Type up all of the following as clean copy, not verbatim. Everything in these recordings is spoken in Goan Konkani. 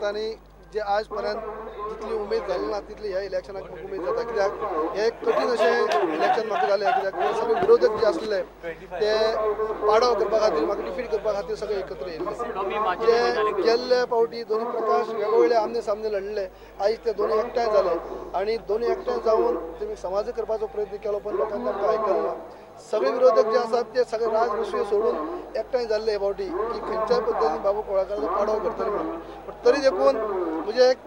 कार्यकर्त्यांनी जे आज पर्यंत जितली उमेद जाली ना तितली ह्या इलेक्शनाक म्हाका उमेद जाता, कित्याक हे एक कठीण अशें इलेक्शन म्हाका जालें, कित्याक सगळे विरोधक जे आसले ते पाडाव करपा खातीर म्हाका डिफीट करपा खातीर सगळे एकत्र येयल्ले. जे गेल्ले फावटी दोनी प्रकाश वेगवेगळे आमने सामने लढले, आयज ते दोनी एकठांय जाले आनी दोनी एकठांय जावन तेमी समाज करपाचो प्रयत्न केलो, पण लोकांनी आमकां आयकलें ना. सगळे विरोधक जे आसात ते सगळे राग रुसवे सोडून एकठांय जाल्ले हे फावटी की खंयच्याय पद्दतीन बाबू कोळाकाराचो पाडाव करतले म्हणून. पण तरी देखून म्हणजे एक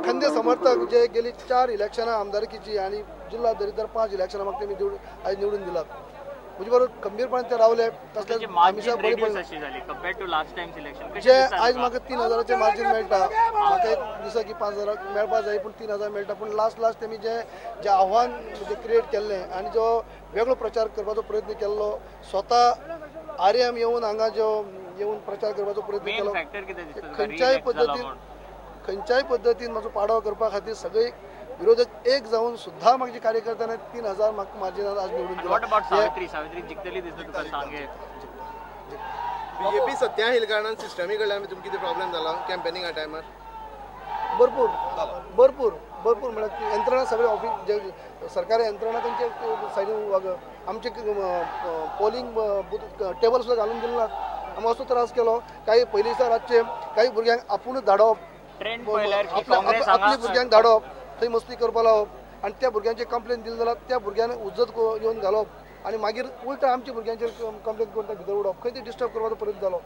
खंदे समर्थक जे गेली 4 इलेक्शनां आमदारकीची आनी जिल्हा दरिद्र 5 इलेक्शनां म्हाका तेमी आयज निवडून दिलात, म्हजे बरोबर खंबीरपणान ते रावले. तसलेच जे आयज म्हाका 3000 मार्जीन मेळटा, म्हाका एक दिसा की 5000 मेळपा जाय, पूण 3000 मेळटा. पूण लास्ट लास्ट तेमी जे जे आव्हान म्हणजे क्रिएट केल्लें आनी जो वेगळो प्रचार करपाचो प्रयत्न केल्लो, स्वता आर्यम येवन हांगा जो येवन प्रचार करपाचो प्रयत्न केलो, खंयच्याय पद्दतीन म्हाजो पाडाव करपा खातीर सगळे विरोधक एक जावन सुद्धा म्हाजे कार्यकर्त्यांनी 3000 म्हाका मार्जिनान आज निवडून दिला. बीजेपी सत्या येयल्या कारणान सिस्टमी कडल्यान तुमकां कितें प्रॉब्लेम जाला कॅम्पेनिंगा टायमार? भरपूर भरपूर भरपूर म्हळ्यार यंत्रणा सगळे ऑफिस जे सरकारी यंत्रणा तेंचे सायडीन आमचे पोलिंग बूथ टेबल सुद्दां घालून दिले नात, आमी असो त्रास केलो. काही पयलीं दिसा रातचे काही भुरग्यांक आपुणूच धाडप, आपल्या भुरग्यांक धाडप, थंय मस्ती करपा लावप आनी त्या भुरग्यांचे कंप्लेन दिली जाल्यार त्या भुरग्यांनी उज्जत येवन घालप आनी मागीर उलटा आमच्या भुरग्यांचेर कंप्लेन करून भितर उडोवप, खंय ते डिस्टर्ब करपाचो प्रयत्न जालो.